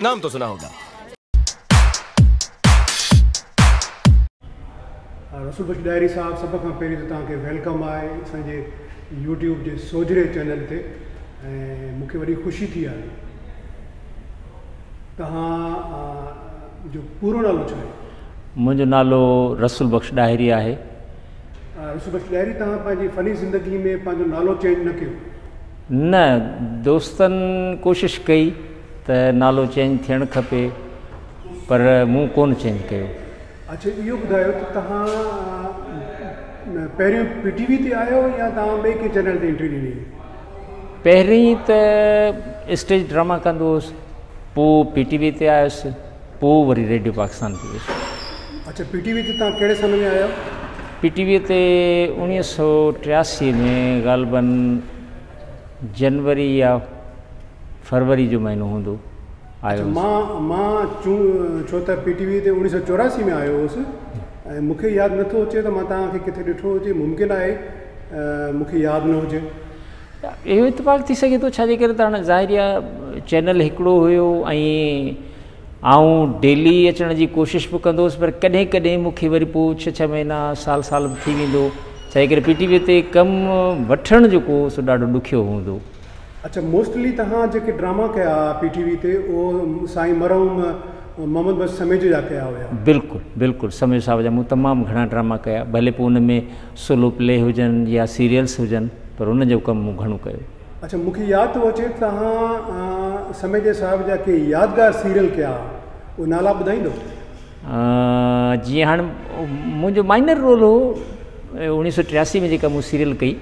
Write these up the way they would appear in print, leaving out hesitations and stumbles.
नाम तो सुना होगा. रसूल बख्श ॾाहरी साहब, सभ खां पहिरीं त तव्हांखे welcome आहे असांजे यूट्यूब जे सोझरे चैनल ते ऐं मूंखे वॾी ख़ुशी थी आहे. तव्हां जो पूरो नालो छा आहे? मुंहिंजो नालो रसूल बख्श ॾाहरी आहे. रसूल बख्श ॾाहरी, तव्हां पंहिंजी फ़नी ज़िंदगी में पंहिंजो नालो चेंज न कयो? न, दोस्तनि कोशिशि कई त नालो चेंज थियणु खपे, पर मूं कोन चेंज कयो. अच्छा, इहो ॿुधायो त तव्हां पहिरियों पीटीवी ते आयो या तव्हां ॿिए कंहिं चैनल ते एंट्री ॾिनी? पहिरीं त स्टेज ड्रामा कंदो हुउसि, पोइ पीटीवी ते आयुसि, पोइ वरी रेडियो पाकिस्तान ते वियुसि. अच्छा, पीटीवी ते तव्हां कहिड़े सन में आया? पीटीवी ते 1983 में, ग़ालिबन जनवरी या फरवरी जो महीनो हूंदो आयो. मां मां चूं छो त पीटीवी ते 1984 में आयो हुउसि ऐं मूंखे यादि नथो अचे त मां तव्हांखे किथे ॾिठो हुजे, मुमकिन आहे मूंखे यादि न हुजे. इहो इतफ़ाक़ थी सघे थो, छाजे करे त हाणे ज़ाहिर आहे चैनल हिकिड़ो हुयो ऐं आउं डेली अचण जी कोशिशि बि कंदो हुउसि, पर कॾहिं कॾहिं मूंखे वरी पोइ 6 6 महीना साल साल बि थी वेंदो. छाजे करे पीटीवी ते कमु वठणु जेको सो ॾाढो ॾुखियो हूंदो. अच्छा, मोस्टली तव्हां जेके ड्रामा कया पीटीवी ते उहो साईं मरहूम मोहम्मद बख्श समेजो जा कया हुया? बिल्कुलु बिल्कुलु, समेजो साहिब जा मूं तमामु घणा ड्रामा कया, भले पोइ उन में सोलो प्ले हुजनि या सीरियल्स हुजनि, पर उन जो कमु मूं घणो कयो. अच्छा, मूंखे यादि थो अचे तव्हां समेजे साहिब जा के यादगार सीरियल कया, उहे नाला ॿुधाईंदो? जीअं हाणे मुंहिंजो माइनर रोल हो 1983 में जेका मूं सीरियल कई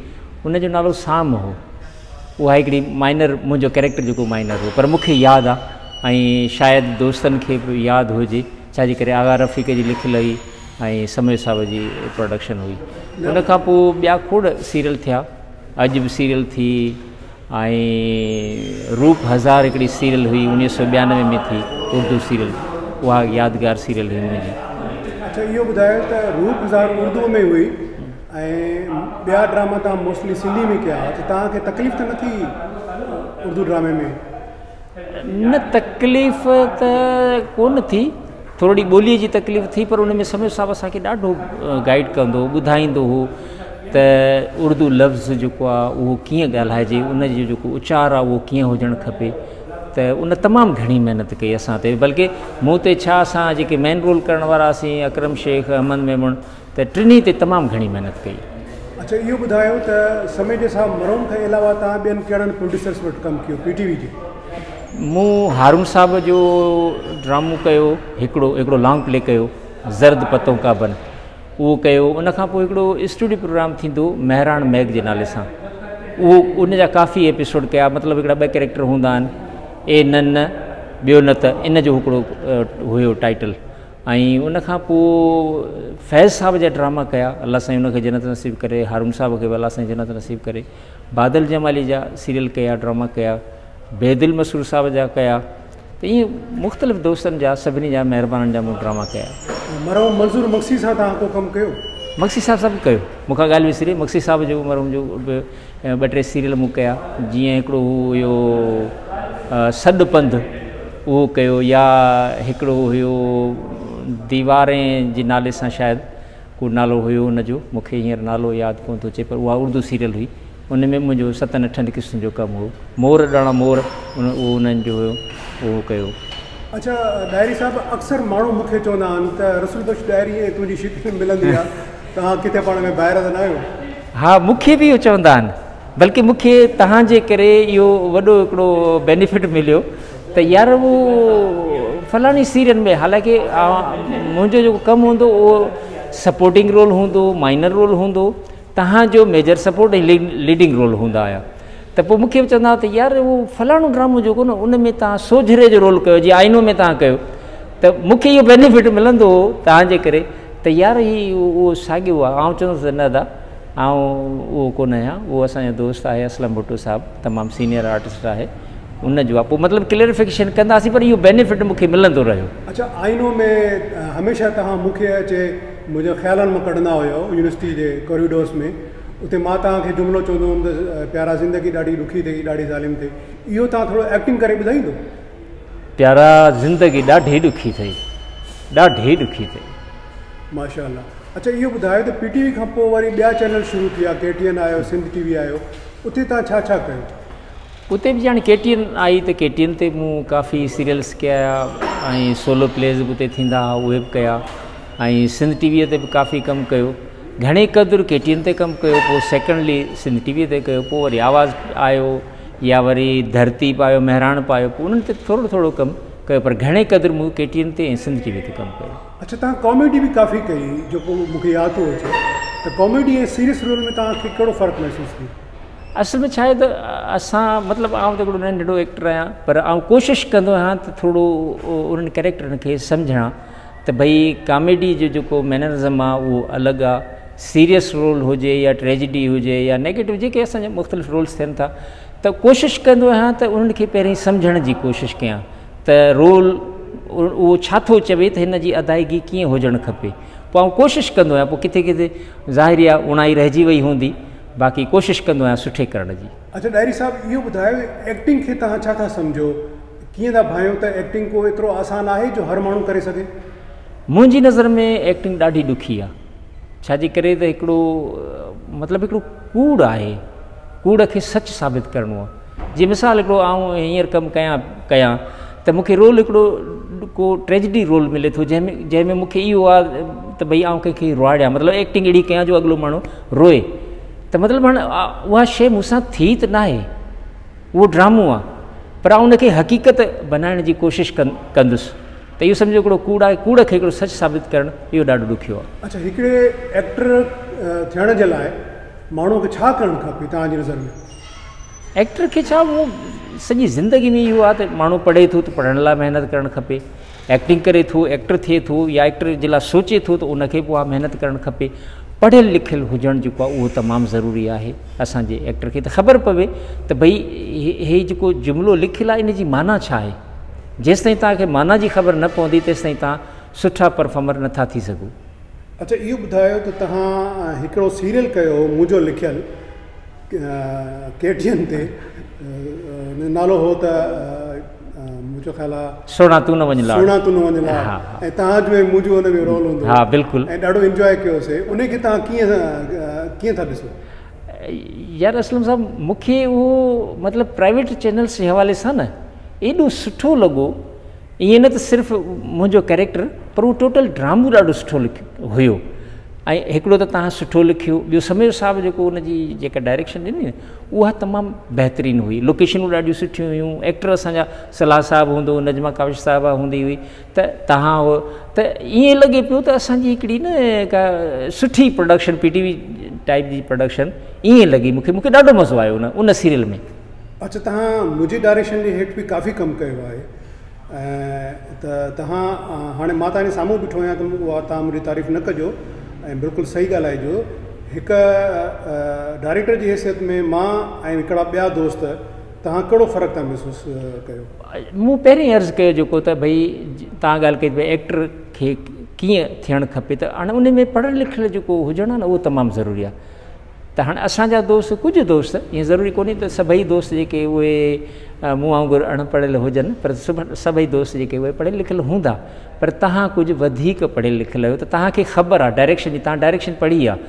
उनजो नालो साम हो. उहा हिकिड़ी माइनर मुंहिंजो कैरेक्टर जेको माइनर हो, पर मूंखे यादि आहे ऐं शायदि दोस्तनि खे बि यादि हुजे, छाजे करे आगा रफ़ीक जी लिखियल हुई ऐं समय साहिब जी प्रोडक्शन हुई. उन खां पोइ ॿिया खोड़ सीरियल थिया, अॼु बि सीरियल थी ऐं रूप हज़ार हिकिड़ी सीरियल हुई 1992 में थी, उर्दू सीरियल, उहा यादगार सीरियल हुई मुंहिंजी. अच्छा, इहो ॿुधायो त रूप हज़ार उर्दू में हुई ऐं ॿिया ड्रामा तव्हां मोस्टली सिंधी में कया, त तव्हांखे तकलीफ़ त न थी उर्दू ड्रामे में? न, तकलीफ़ त कोन थी, थोरी ॿोलीअ जी तकलीफ़ थी, पर उन में समय साहिबु असांखे ॾाढो गाइड कंदो हो, ॿुधाईंदो हो त उर्दू लफ़्ज़ जेको आहे उहो कीअं ॻाल्हाइजे, उनजो जेको उचार आहे उहो कीअं हुजणु खपे. त उन तमामु घणी महिनत कई असां ते, बल्कि मूं ते छा, असां जेके मेन रोल करण वारा हुआसीं अकरम शेख, अहमद मेमण, त टिन्ही ते तमामु घणी महिनत कई. अच्छा, इहो ॿुधायो त समेजे साहिब मरहूम खां अलावा तव्हां ॿियनि कहिड़नि प्रोड्यूसर्स वटि कमु कयो पीटीवी जे? मूं हारून साहिब जो ड्रामो कयो, हिकिड़ो हिकिड़ो लॉन्ग प्ले कयो, ज़र्द पतों का बन, उहो कयो. उन खां पोइ हिकिड़ो स्टूडियो प्रोग्राम थींदो मेहरान मैग जे नाले सां, उहो उन जा काफ़ी एपिसोड कया. मतिलबु हिकिड़ा ॿ कैरेक्टर हूंदा आहिनि, ए न न ॿियो न त, इन जो हिकिड़ो हुयो टाइटल. ऐं उन खां पोइ फैज़ साहिब जा ड्रामा कया, अलाह साईं उनखे जन्नत नसीब करे, हारून साहिब खे बि अलाह साईं जन्नत नसीब करे. बादल जमाली जा सीरियल कया, ड्रामा कया, बेदिल मसूर साहिब जा कया, त ईअं मुख़्तलिफ़ दोस्तनि जा सभिनी जा महिरबाननि जा मूं ड्रामा कया. मरहूम मंज़ूर मक्सी सां तव्हां को कमु कयो? मक्सी साहिब सां बि कयो, मूंखां ॻाल्हि विसरी, मक्सी साहिब जो मरहूम जो बि ॿ टे सीरियल मूं कया, जीअं हिकिड़ो हुयो सॾु पंधु उहो कयो, या हिकिड़ो हुयो दीवारें जे नाले सां शायदि को नालो हुयो हुनजो, मूंखे हींअर नालो यादि कोन थो अचे, पर उहा उर्दू सीरियल हुई, उन में मुंहिंजो 7 8 क़िस्तुनि जो कमु हो. मोर ॾाणा मोर उहो उन्हनि जो हुयो, उहो कयो. अच्छा ॾाहरी साहिब, अक्सर माण्हू मूंखे चवंदा आहिनि त रसूल बख्श ॾाहरी ऐं तुंहिंजी शिकल मिलंदी आहे, तव्हां किथे पाण में ॿाहिरि त न आहियो? हा, मूंखे बि इहो चवंदा आहिनि, बल्कि मूंखे तव्हांजे करे इहो वॾो हिकिड़ो बेनिफिट मिलियो त यार उहो फलाणी सीरियल में, हालांकि मुंहिंजो जेको कमु हूंदो उहो सपोर्टिंग रोल हूंदो, माइनर रोल हूंदो, तव्हांजो मेजर सपोर्ट ऐं लीडिंग रोल हूंदा हुया. त पोइ मूंखे बि चवंदा त यार उहो फलाणो ड्रामो जेको न उन में तव्हां सोझरे जो रोल कयो, जीअं आइनो में तव्हां कयो, त मूंखे इहो बेनिफिट मिलंदो हो तव्हांजे करे त यार हीउ उहो साॻियो आहे. आउं चवंदुसि न दादा, आउं उहो कोन आहियाँ, उहो असांजो दोस्त आहे असलम भुट्टो साहिबु, तमामु सीनियर आर्टिस्ट आहे, उन जो आहे. पोइ मतिलबु क्लेरिफिकेशन कंदासीं, पर इहो बेनिफिट मूंखे मिलंदो रहियो. अच्छा, आइनो में हमेशह तव्हां मूंखे अचे मुंहिंजे ख़्यालनि मां कढंदा हुयो यूनिवर्सिटी जे कॉरिडोर्स में, उते मां तव्हांखे जुमिलो चवंदो हुउमि त प्यारा ज़िंदगी ॾाढी ॾुखी अथई, ॾाढी ज़ालिम अथई, इहो तव्हां थोरो एक्टिंग करे ॿुधाईंदो? پيارا زندگي ڏاڍي ڏکي اٿئي، ڏاڍي ڏکي اٿئي. ماشاء الله. اڇا اهو ٻڌايو ته پي ٽي وي کان پوء وري ٻيا چينل شروع ٿيا، ڪي ٽي اين آيو، سنڌ ٽي وي آيو، اتي توهان ڇا ڇا ڪيو؟ اتي به ڄڻ ڪي ٽي اين آئي ته ڪي ٽي اين تي مون ڪافي سيريلس ڪيا ۽ سولو پليز به اتي ٿيندا هئا اهي به ڪيا ۽ سنڌ ٽي ويء تي به ڪافي ڪم ڪيو. گهڻي قدر ڪي ٽي اين تي ڪم ڪيو، پوء سيڪنڊلي سنڌ ٽي ويء تي ڪيو، پوء وري آواز آيو يا وري ڌرتي به آيو، مهراڻ به آيو، پوء انهن تي ٿورو ٿورو ڪم ڪيو، پر گهڻي قدر مون ڪي ٽي اين تي ۽ سنڌ ٽي وي تي ڪم ڪيو. اڇا توهان ڪاميڊي به ڪافي ڪئي جيڪو مون کي ياد ٿو اچي ته ڪاميڊي ۽ سيريس رول ۾ توهان کي ڪهڙو فرق محسوس ٿيو؟ اصل ۾ ڇا آهي ته اسان مطلب آئون ته هڪڙو ننڍڙو ايڪٽر آهيان پر آئون ڪوشش ڪندو آهيان ته ٿورو انهن ڪريڪٽرن کي سمجهان ته ڀئي ڪاميڊي جو جيڪو مينرزم آهي اهو الڳ آهي، سيريس رول هجي يا ٽريجڊي هجي يا نيگيٽو جيڪي اسان جا مختلف رولس ٿين ٿا ته ڪوشش ڪندو آهيان ته انهن کي پهرين سمجهڻ جي ڪوشش ڪيان ته رول اهو ڇا ٿو چوي ته هن جي ادائگي ڪيئن هجڻ کپي پوء آئون ڪوشش ڪندو آهيان پوء ڪٿي ڪٿي ظاهري آهي اوڻائي رهجي وئي هوندي باقي ڪوشش ڪندو آهيان سٺي ڪرڻ جي. اڇا ڏاهري صاحب اهو ٻڌايو ايڪٽنگ کي توهان ڇا ٿا سمجهو ڪيئن ٿا ڀانيو ته ايڪٽنگ ڪو ايترو آسان آهي جو هر ماڻهو ڪري سگهي؟ منهنجي نظر ۾ ايڪٽنگ ڏاڍي ڏکي آهي ڇاجي ڪري ته هڪڙو مطلب هڪڙو ڪوڙ آهي ڪوڙ کي سچ ثابت ڪرڻو آهي جي مثال هڪڙو آئون هينئر ڪم ڪيان ڪيان ته مونکي رول هڪڙو ڪو ٽريجڊي رول ملي ٿو جنهن ۾ جنهن ۾ مونکي اهو آهي ته ڀئي آئون ڪنهن کي روئاڙيان مطلب ايڪٽنگ اهڙي ڪيان جو اڳلو ماڻهو روئي ته مطلب هاڻ اها شيء مون سان ٿي ته ناهي اهو ڊرامو آهي پر آئون ان کي حقيقت بنائڻ جي ڪوشش ڪندس ته اهو سمجهو هڪڙو ڪوڙ آهي ڪوڙ کي هڪڙو سچ ثابت ڪرڻ اهو ڏاڍو ڏکيو آهي. اڇا هڪڙي ايڪٽر ٿيڻ جي لاء ماڻهو کي ڇا ڪرڻ کپي توهان جي نظر ۾؟ ايڪٽر کي ڇا اهو سڄي زندگي ۾ اهو آهي ته ماڻهو پڙهي ٿو ته پڙهڻ لاء محنت ڪرڻ کپي، ايڪٽنگ ڪري ٿو ايڪٽر ٿئي ٿو يا ايڪٽر جي لاء سوچي ٿو ته ان کي به اها محنت ڪرڻ کپي. پڙهيل لکيل هجڻ جيڪو آهي اهو تمام ضروري آهي اسان جي ايڪٽر کي ته خبر پوي ته ڀئي هي جيڪو جملو لکيل آهي ان جي معنيٰ ڇا آهي. جيستائين توهان کي معنيٰ جي خبر نه پوندي تيستائين توهان سٺا پرفارمر نٿا ٿي سگهو. اڇا اهو ٻڌايو ته توهان هڪڙو سيريل ڪيو هو منهنجو لکيل ڪي ٽي اين تي نالو هو ته منهنجو خيال آ سهڻا تون نه وڃ لاڙ سهڻا تون نه وڃ لاڙ ۽ توهان جو ۽ منهنجو ان ۾ رول هوندو ها بلڪل ۽ ڏاڍو انجواء ڪيوسي ان کي توهان ڪيئن ڪيئن ٿا ڏسو؟ يار اسلم صاحب مونکي اهو مطلب پرائيويٽ چينلس جي حوالي سان نه ايڏو سٺو لڳو ائين نه ته صرف منهنجو ڪيريڪٽر پر اهو ٽوٽل ڊرامو ڏاڍو سٺو لکيو هيو ۽ هڪڙو ته توهان سٺو لکيو ٻيو سمير صاحب جيڪو ان جي جيڪا ڊائريڪشن ڏني نه اها تمام بهترين هئي لوڪيشنون ڏاڍيون سٺيون هيون ايڪٽر اسان جا صلاح صاحب هوندو هو نجمه ڪاوش صاحبه هوندي هئي ته توهان هو ته ائين لڳي پيو ته اسان جي هڪڙي نه ڪا سٺي production P T V type جي پروڊڪشن ائين لڳي مونکي مونکي ڏاڍو مزو آيو ان ان سيريل ۾. اڇا توهان منهنجي ڊائريڪشن جي هيٺ به ڪافي ڪم ڪيو آهي ته توهان هاڻي مان توهان جي سامهون بيٺو آهيان ته اها توهان منهنجي تعريف نه ڪجو ۽ بلڪل صحيح ڳالهائجو هڪ ڊائريڪٽر جي حيثيت ۾ مان ۽ هڪڙا ٻيا دوست توهان ڪهڙو فرق ٿا محسوس ڪيو؟ مون پهرين عرض ڪيو جيڪو ته ڀئي توهان ڳالهه ڪئي ته ڀئي ايڪٽر کي ڪيئن ٿيڻ کپي ته هاڻي ان ۾ پڙهيل لکيل جيڪو هجڻ آهي نه اهو تمام ضروري آهي ته هاڻي اسان جا دوست ڪجهه دوست ائين ضروري ڪونهي ته سڀئي دوست جيڪي اهي مون وانگر اڻ پڙهيل هجن پر سڀئي دوست جيڪي اهي پڙهيل لکيل هوندا پر توهان ڪجهه وڌيڪ پڙهيل لکيل آهيو ته توهان کي خبر آهي ڊائريڪشن جي توهان ڊائريڪشن پڙهي آهي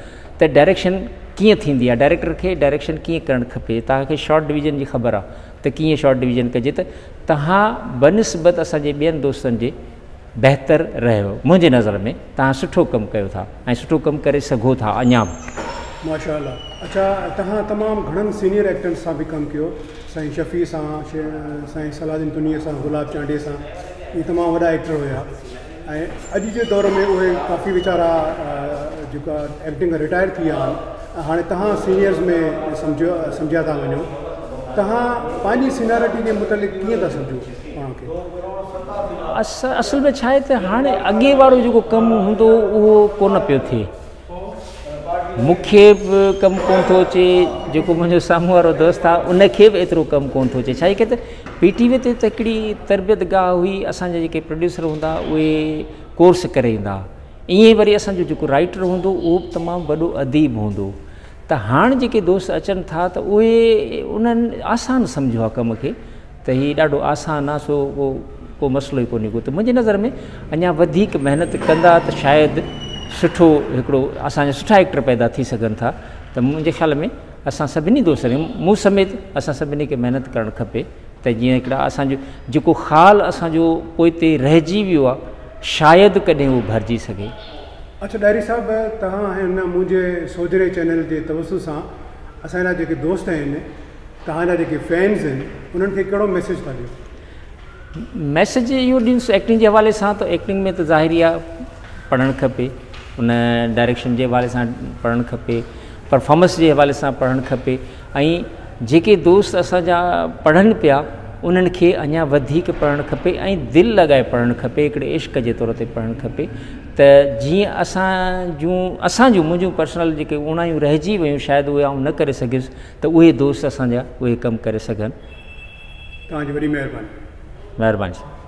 ته ڊائريڪشن ڪيئن ٿيندي آهي ڊائريڪٽر کي ڊائريڪشن ڪيئن ڪرڻ کپي توهان کي شارٽ ڊويزن جي خبر آهي ته ڪيئن شارٽ ڊويزن ڪجي ته توهان بنسبت اسان جي ٻين دوستن جي بهتر رهيو منهنجي نظر ۾ توهان سٺو ڪم ڪيو ٿا ۽ سٺو ڪم ڪري سگهو ٿا اڃا به. ماشاء الله اڇا توهان تمام گهڻن سينيئر ايڪٽرن سان به ڪم ڪيو سائين شفيع سان سائين صلاح الدين تنيي سان گلاب چانڊيي سان اهي تمام وڏا ايڪٽر هيا ۽ اڄ جي دور ۾ اهي ڪافي ويچارا جيڪا ايڪٽنگ کان رٽائر ٿي ويا آهن ۽ هاڻي توهان سينيئرز ۾ سمجهيو سمجهيا ٿا وڃو توهان پنهنجي سينيارٽي جي متعلق ڪيئن ٿا سمجهو پاڻ کي؟ اصل ۾ ڇا آهي ته هاڻي اڳي وارو جيڪو ڪم هوندو هو اهو ڪونه پيو ٿئي. مون کي به ڪم ڪونه ٿو اچي جيڪو منهنجو سامهون وارو دوست آهي ان کي به ايترو ڪم ڪونه ٿو اچي ڇا جي ڪري ته پي ٽي وي تي ته هڪڙي تربيت گاهه هئي اسان جا جيڪي پروڊيوسر هوندا اهي ڪورس ڪري ايندا هئا ائين ئي وري اسان جو جيڪو رائيٽر هوندو اهو به تمام وڏو اديب هوندو ته هاڻ جيڪي دوست اچن ٿا ته اهي انهن آسان سمجهيو آهي ڪم کي ته هي ڏاڍو آسان آ سو ڪو ڪو مسئلو ئي ڪونهي ڪو ته منهنجي نظر ۾ اڃا وڌيڪ محنت ڪندا ته شايد سٺو هڪڙو اسان جا سٺا ايڪٽر پيدا ٿي سگهن ٿا ته منهنجي خيال ۾ اسان سڀني دوستن کي مون سميت اسان سڀني کي محنت ڪرڻ کپي ته جيئن هڪڙا اسان جو جيڪو خال اسان جو پوئتي رهجي ويو آهي شايد ڪڏهن اهو ڀرجي سگهي. اڇا ڏاهري صاحب توهان هن منهنجي سوجهري چينل جي توسط سان اسان جا جيڪي دوست آهن توهان جا جيڪي فينز آهن انهن کي ڪهڙو ميسيج ٿا ڏيو؟ ميسيج اهو ڏيندس ايڪٽنگ جي حوالي سان ته ايڪٽنگ ۾ ته ظاهري آهي پڙهڻ کپي ان ڊائريڪشن جي حوالي سان پڙهڻ کپي پرفارمنس جي حوالي سان پڙهڻ کپي ۽ جيڪي دوست اسان جا پڙهن پيا انهن کي اڃا وڌيڪ پڙهڻ کپي ۽ دل لڳائي پڙهڻ کپي هڪڙي عشق جي طور تي پڙهڻ کپي ته جيئن اسان جون اسان جون منهنجون پرسنل جيڪي اوڻايون رهجي ويون شايد اهي آئون نه ڪري سگهيس ته اهي دوست اسان جا اهي ڪم ڪري سگهن. توهان جي وڏي مهرباني. مهرباني سائين.